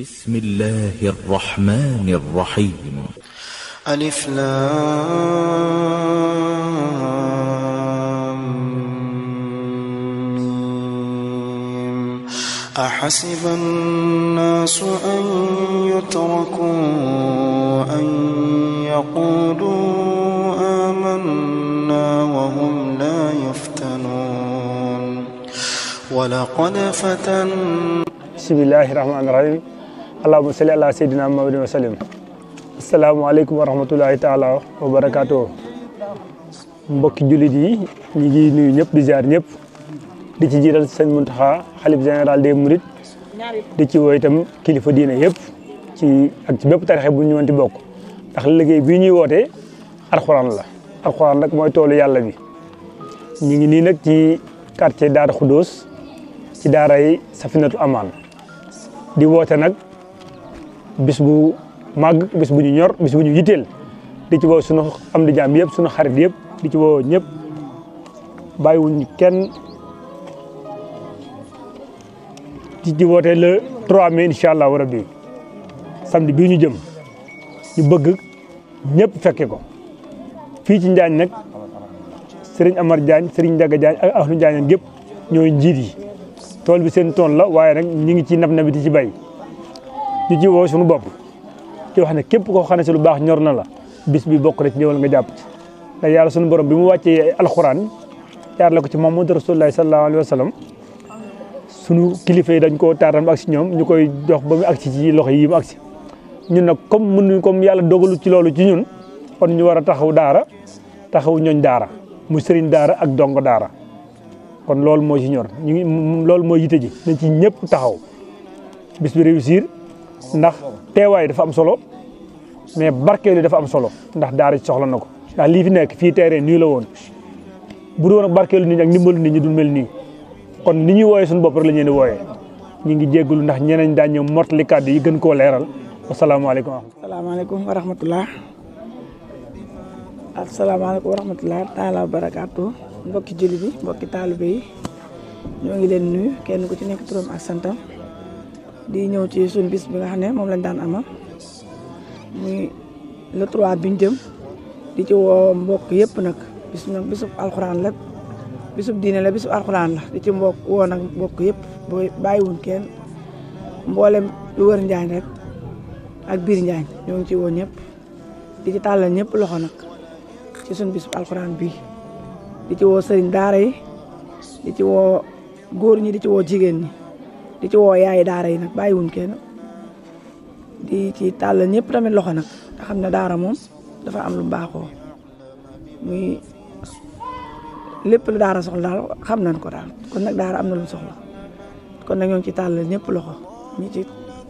بسم الله الرحمن الرحيم ألف لام ميم أحسب الناس أن يتركوا أن يقولوا آمنا وهم لا يفتنون ولقد فتن بسم الله الرحمن الرحيم اللهم صل على سيدنا محمد وسلم السلام عليكم ورحمة الله تعالى وبركاته mbokki jullit yi ñi ngi nuyu ñëpp di ziar ñëpp di ci jiital sëñ Mountakha xalif général des mourides di ci woo itam kilifa diine yëpp ci ak ci bépp tarixe bu ñu mënti bokk ndax liggéey bii ñuy wootee alxuraan la alxuraan nag mooy toolu yàlla bi ñu ngi nii nag ci quartier Daara Khoudoss ci daaray Safinatu Amaan di woote nag bis bu màgg bis bu ñu ñor bis bu ñu yitteel di ci woo sunu am di jaam yëpp sunu xarit yëpp di ci woo ñëpp bàyyiwuñ kenn di ci woote le 3 mai incha allahu rabbi samedi bii ñu jëm ñu bëgg ñëpp fekke ko fii ci Njaañ nag Serigne Amar Diagne Serigne Ndiaga Diagne ak ahlu Njaañ gépp ñooy njiit yi tool bi seen tool la waaye nag ñu ngi ci nab na bi di ci bay di ci woo suñu bopp ci wax ne képp koo xam ne si lu baax ñor na la bis bi bokk na ci ñëwal nga jàpp ci ndax yàlla suñu borom bi mu wàccee alxuraan jaar la ko ci Muhammadu Rasulullahi sallallahu alayhi wa sallam sunu kilifa yi dañ koo taaram ak si ñoom ñu koy dox ba mu agsi ci loxo yi mu agsi ñun nag comme yàlla dogalu ci loolu ci ñun kon ñu war a taxaw daara taxaw ñooñ daara mu sëriñ daara ak dongo daara kon loolu moo ci ñor ñu ngi loolu mooy yite ji nañ ci ñëpp taxaw bis bi réussir ndax teewaay dafa am solo mais barkeelu dafa am solo ndax daara ci soxla na ko ndax lii fi nekk fii terrain nii la woon bu doon ak barkeelu nit ñi ak ndimbalu nit ñi du mel nii kon ni ñuy wooyee suñu bopp rek la ñu leen di wooyee ñu ngi jégalu ndax ñeneen daañu ñëw mottali kàddu yi gën koo leeral asalaamaaleykum. asalaamaaleykum wa rahmatulah asalaamaaleykum wa rahmatulah taala wa barakaatu mbokki julli bi mbokki taalibe yi ñoo ngi leen nuyu kenn ku ci nekk turam ak santam di ñëw ci suñu bis bi nga xam ne moom lañ daan amal muy le 3 bi ñu jëm di ci woo mbokk yëpp nag bis nag bisub alxuraan la bisub diine la bisub alxuraan la di ci woo nag mbokk yëpp booy bàyyiwuñ kenn mboolem lu wër Njaañ rek ak biir Njaañ ñoo ngi ci woo ñëpp di ci tàllal ñëpp loxo nag ci suñu bisub alxuraan bi di ci woo sëriñ daara yi di ci woo góor ñi di ci woo jigéen ñi di ci woo yaay daara yi nag bàyyiwuñ kenn di ci tàllal ñëpp tamit loxo nag te xam ne daara moom dafa am lu baaxoo muy lépp lu daara soxla daal xam nañ ko daal kon nag daara am na lu soxla kon nag ñoo ngi ci tàllal ñëpp loxo ñi ci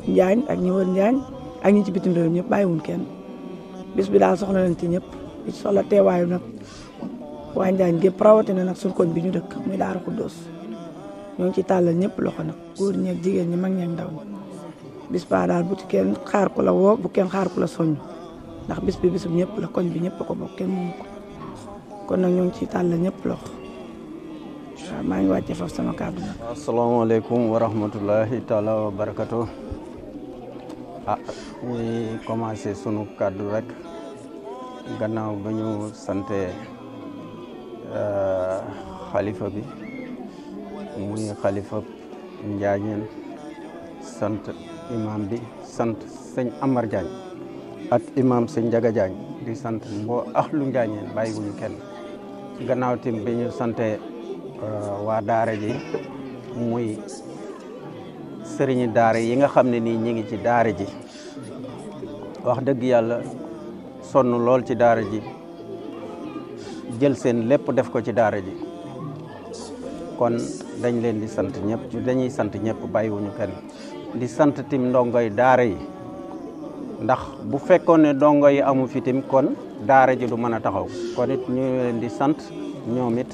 Njaañ ak ñi wër Njaañ ak ñi ci bitim réew ñëpp bàyyiwuñ kenn bis bi daal soxla nañ ci ñëpp di ci soxla teewaayu nag waa Njaañ gépp rawatina nag suñu koñ bi ñu dëkk muy Daara Khoudoss ñoo ngi ci tàllal ñëpp loxo nag góor ñi ak jigéen ñi mag ñi ak ndaw ñi bis ba daal bu ci kenn xaar ku la woo bu kenn xaar ku la soññ ndax bis bi bisub ñëpp la koñ bi ñëpp ko bokk kenn moomu ko kon nag ñoo ngi ci tàllal ñëpp loxo waaw maa ngi wàcce foofu sama kàddu nag. asalaamaaleykum wa rahmatullahi taala wa barakatu ñuy commencé sunu kàddu rek gannaaw ba ñu sante xalifa bi muy xalifa Njaañeen sant imam bi sant sëñ Amar Diagne ak imam sëñ Ndiaga Diagne di sant mboo ahlu Njaañeen bàyyiwuñu kenn gannaaw tim bi ñu sante waa daara ji muy sëriñi daara yi nga xam ne nii ñi ngi ci daara ji wax dëgg yàlla sonn lool ci daara ji jël seen lépp def ko ci daara ji kon dañ leen di sant ñëpp dañuy sant ñëpp bàyyiwuñu kenn di sant tim ndongoy daara yi ndax bu fekkoon ne ndongo yi amu fi tim kon daara ji du mën a taxaw kon it ñu leen di sant ñoom it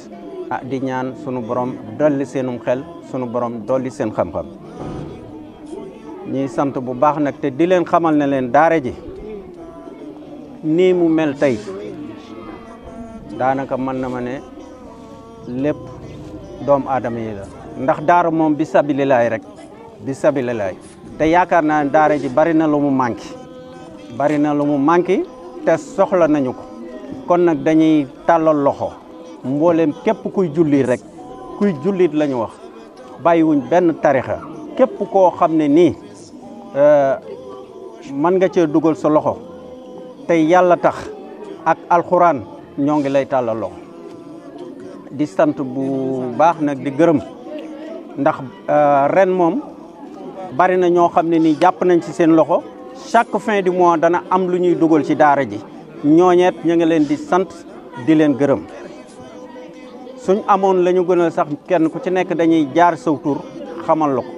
di ñaan sunu borom dolli seenum xel sunu borom dolli seen xam-xam ñuy sant bu baax nag te di leen xamal ne leen daara ji nii mu mel tey daanaka mën na ma ne lépp doomu aadama yi la ndax daara moom bi sabilillaay rek bi sabilillaay te yaakaar naa daara ji bari na lu mu manqué te soxla nañu ko kon nag dañuy tàllal loxo mboolem képp kuy jullit la ñu wax bàyyiwuñ benn tarixa képp koo xam ne nii mën nga cee dugal sa loxo te yàlla tax ak alxuraan ñoo ngi lay tàllal loxo di sant bu baax nag di gërëm ndax ren moom bari na ñoo xam ne nii jàpp nañ ci seen loxo chaque fin du mois dana am lu ñuy dugal ci daara ji ñooñeet ñu ngi leen di sant di leen gërëm suñ amoon la ñu gënal sax kenn ku ci nekk dañuy jaar saw tur xamal la ko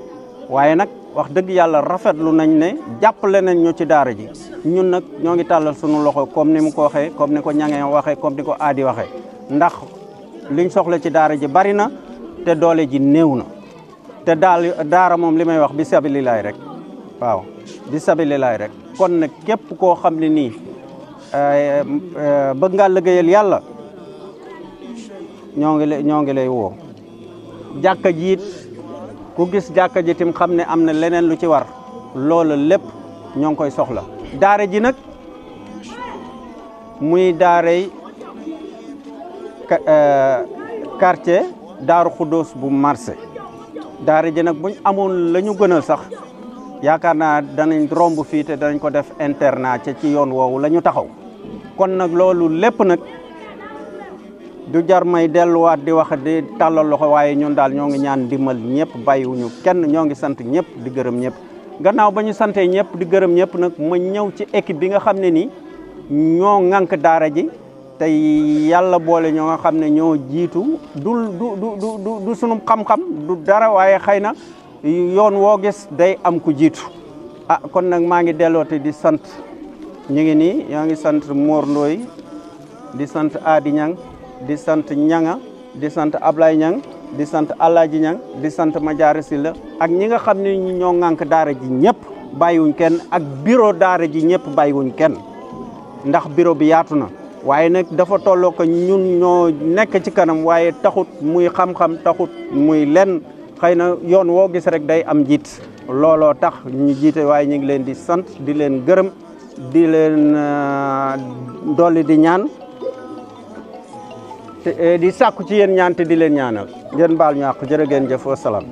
waaye nag wax dëgg yàlla rafetlu nañ ne jàppale nañ ñu ci daara ji ñun nag ñoo ngi tàllal sunu loxo comme ni mu ko waxee comme ni ko ñangee waxee comme ni ko aadi waxee ndax liñ soxla ci daara ji bari na te doole ji néew na te daara moom li may wax bi sabilillahi rek waaw bi sabilillahi rek kon nag képp koo xam ne nii bëgg nga liggéeyal yàlla ñoo ngi lay woo jàkka ji it ku gis jàkka ji tim xam ne am na leneen lu ci war loolu lépp ñoo ngi koy soxla daara ji nag muy daaray quartier Daaru Xuddoos bu marché daara ji nag buñ amoon la ñu gënal sax yaakaar naa danañ romb fii te danañ ko def internat ci yoon woowu la ñu taxaw kon nag loolu lépp nag du jar may delluwaat di wax di tàllal loxo waaye ñun daal ñoo ngi ñaan ndimbal ñëpp bàyyiwuñu kenn ñoo ngi sant ñëpp di gërëm ñëpp gannaaw ba ñu santee ñëpp di gërëm ñëpp nag ma ñëw ci équipe bi nga xam ne nii ñoo ŋànk daara ji te yàlla boole ñoo nga xam ne ñoo jiitu du sunu xam-xam du dara waaye xëy na yoon woo gis day am ku jiitu kon nag maa ngi delloote di sant ñu ngi nii ñoo ngi sant Mor Ndoye di sant Adi Ñang di sant Ñanga di sant Ablaye Ñang di sant Alaaji Ñang di sant Madiara Sylla ak ñi nga xam ne ñoo ŋànk daara ji ñëpp bàyyiwuñ kenn ak bureau daara ji ñëpp bàyyiwuñ kenn ndax bureau bi yaatu na waaye nag dafa tolloo ko ñun ñoo nekk ci kanam waaye taxut muy xam-xam taxut muy lenn xëy na yoon woo gis rek day am jiit looloo tax ñu jiite waaye ñu ngi leen di sant di leen gërëm di leen dolli di ñaan di sàkku ci yéen ñaan te di leen ñaanal ngeen baal ñu àq jërë ngeen jëf wa salaam